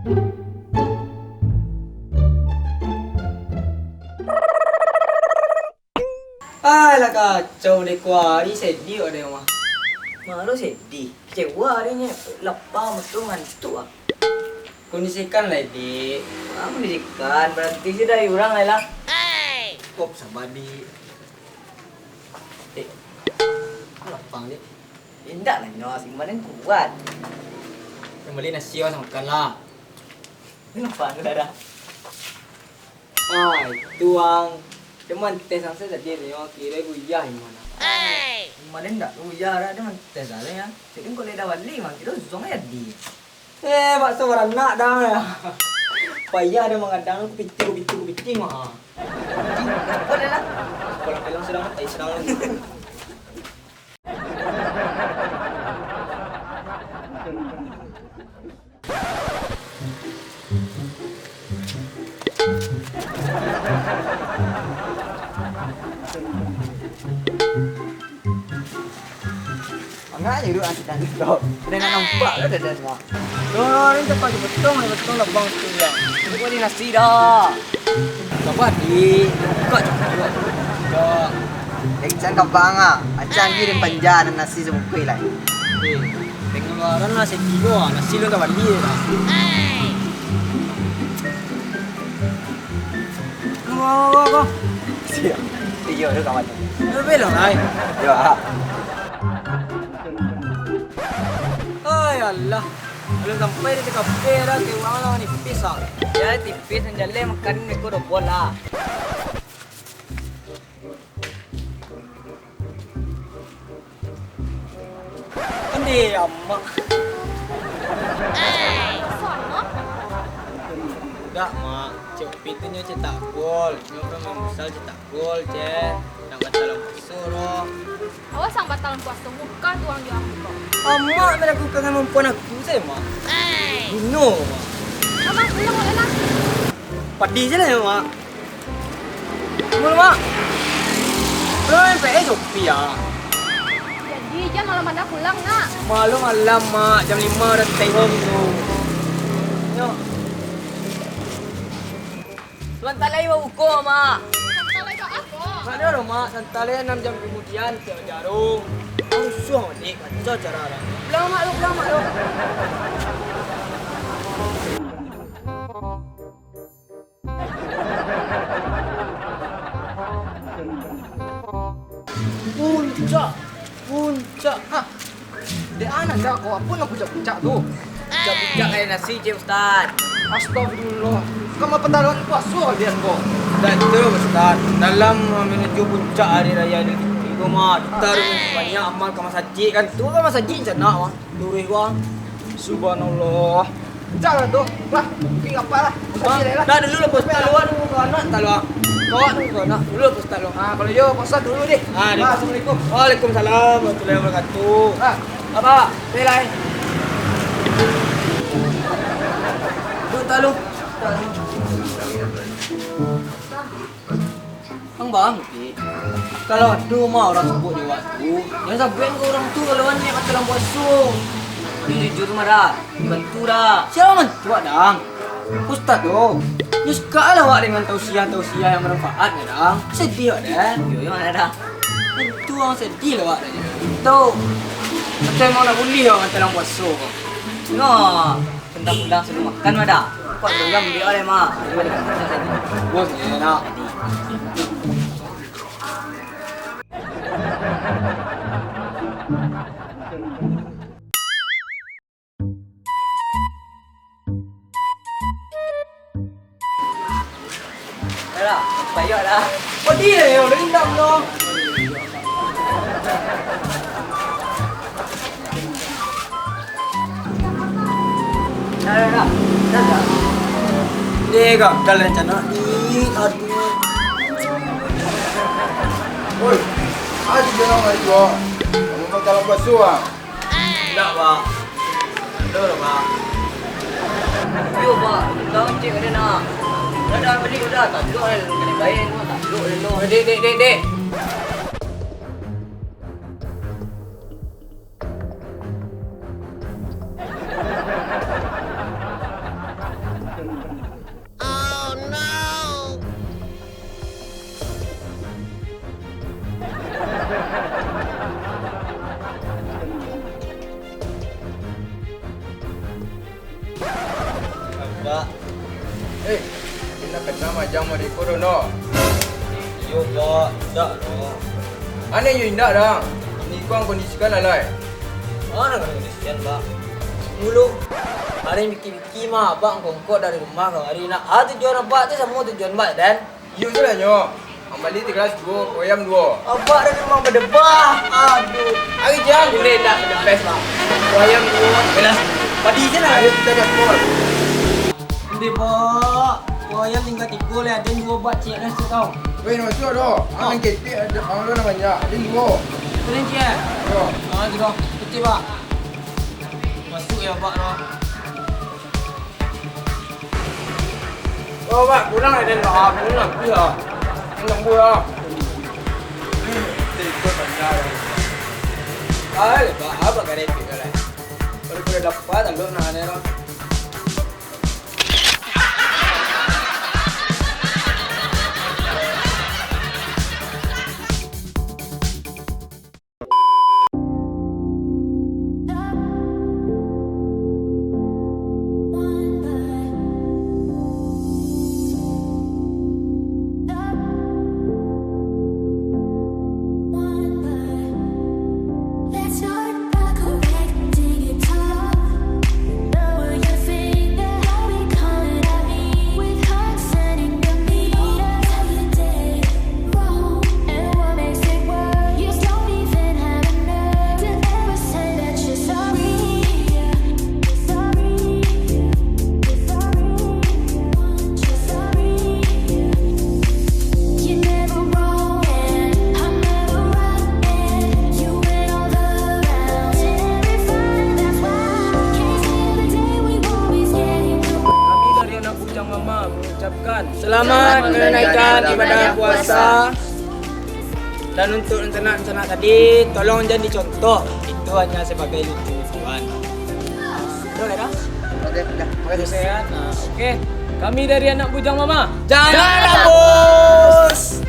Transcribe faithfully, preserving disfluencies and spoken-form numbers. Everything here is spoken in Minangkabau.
Alah, kacau deh, kuari sadiah deh mah. Maro sadiah, kecewa arinyo, lapang batua, ngantuak ah. Kondisikan lah, Dik. Ah, kondisikan, berarti sudah urang lah, lah. Kok sabar, Dik. Dik, lapang, Dik. Indak lah, nyo, si Maman kuat. Kembali nasi, awak makan lah. Lapang lah dah. Ah, itu ang. Cuman tes ang sajo tadi nyo, kiro guyah gimana? Kemarin ndak guyah dah, cuman tes sajo ya. Jadi kok dah bali mah, kiro susah jadi. Eh, bakso baranak dah ya. Payah dah mangadang, kupiti, kupiti, kupiti mah. Boleh lah. Kalau pelang sedang, tai sedang. Angah je duduk nanti tadi tu. Dah nak nampak lah dah, dah semua. Tuh, ni tempat je betul, ni betul lah bang tu ya. Itu kau di nasi dah. Sabar, Dik. Buka cakap dulu. Dah. Acan ka bang ah. Acan je den panja nan nasi sabungkuih lai. Eh, pengeluaran lah setigo ah. Nasi lu ka bali lah. Go, go, go, go. Siap. Iyo tu kawan. Lu belok lai. Yo ah. Ay Allah. Alun sampai di T K P dah, kayak urang lah manipis ah. Ya, tipis nan jaleh makan miko dobol lah. Ende amak. Dak, Mak. Cek Upi tu nyo cetak gol. Nyo pemain futsal cetak gol, ceh. Nak batal puaso doh. Awas ang batal puaso, buka tuang jo aku ko. Amak melakukan kemampuan aku sajo, Mak. Guno, Mak. Amak, pulang, Mak, lah. Padih sajo lah, Mak. Pulang, Mak. Pulang, M P S Shopee, ya. Jadi, jan malam-malam pulang, nak. Malam-malam, Mak. Jam lima udah stay home tu. Yo. Sabanta lai babuko, Mak. Sabanta lai baa ko? Mak, dah lah, Mak. Sabanta lai, anam jam kamudian, Cek Jarum. Rusuah, Dik. Kacau cara lah. Pulang, Mak, lu pulang, Mak, lu. Puncak, puncak, ah. Dek anak dak kau, apo nan puncak-puncak tu? Puncak-puncak kayak nasi je, Ustaz. Astagfirullah. Kama patalan puaso kalian ko? Dak itu, Ustaz. Dalam menuju puncak hari raya Idul Fitri tu mah, kita harus banyak amal ka masajik kan. Tu ka masajik sanak mah. Luruih bang. Subhanallah. Jangan tu. Lah, pergi apa lah? Bang, dah dulu lah, Pak Ustaz. Luar dulu ke anak, tak luar. Kau dulu ke anak. Dulu lah, Pak Ustaz, lu. Ah, kalau yo, Pak Ustaz dulu deh. Ah, deh. Assalamualaikum. Waalaikumsalam warahmatullahi wabarakatuh. Ah. Apa? Belai. Duduk tak lu? Ang bang, Pi. Kalau ado mah urang sabuik jo awak tu, jan sabuik ka urang tu kalau niat batal puaso. Jujur-jujur mah dah, dibantu dah. Sia bantu awak, Dang? Ustaz tu. Nyo suko lah awak dengan tausiah-tausiah yang bermanfaat, ya, Dang. Sadiah awak, Dang. Yo, yo, mana dah? Itu urang sadiah lah awak, Dang. Tu. Macam emang nak buliah awak batal puaso ko. No. Tentang pulang suruh makan mah dah. Kok tunggang ambiak oleh mah. Bos, enak. Dah lah, payah dah. Pedih lah yo, dah indak pulo. Dah, dah, dah. Dah, dah. Eh, gagal rencana. Ih, aduh. Oi, aduh, jangan lari, bro. Kamu kan dalam basuh, ah. Indak, Pak. Indak, Pak. Yo, Pak. Indak, cek ada nak. Dah, dah, beli udah. Tak duduk, eh. Kena bayar, tak duduk, eh, no. Dek, dek, dek, dek. Pak. Eh, indak kanai majang mode ko doh, no. Iyo, Pak. Indak, no. Aneh yo indak, dah. Iko ang kondisikan lalai. Mano kondisikan, Pak? Dulu, ari mikir-mikir mah, Abak ngongkot dari rumah kamari. Nah, ah, tujuan Abak tu samo tujuan Abak, Dan. Iyo, sudahnyo. Ang bali tigo gelas duo, kue ayam duo. Abak dah memang badebah. Aduh. Ari jang. Ini dah the best, Bang. Kue ayam duo, gelas. Padi je lah. Ayo kita dah call. Ndeh, Bak. Kue ayam tingga tigo lah, den duo bak cek lah situ tau. Weh, no, sudah doh. Ah. Ang ketek, ada, ang lo namanya. Ada duo. Keren, Cik, eh? Yo. Ah, tu doh. Kecil, Bak. Masuk ya, Bak, doh. Oh, Bak, pulang lah, den. Ah, pulang lah. Iya. Pulang dulu lah. Ai, Bak, apa karepek kau lah? Kalau boleh dapat, tak lo nak ada lah. Kami dari anak bujang mama mengucapkan selamat menunaikan ibadah puasa. Dan untuk rencana-rencana tadi, tolong jangan dicontoh. Itu hanya sebagai lucu-lucuan. Oke, dah. Oke, makasih. Sehat. Nah, oke. Kami dari anak bujang mama. Jangan hapus.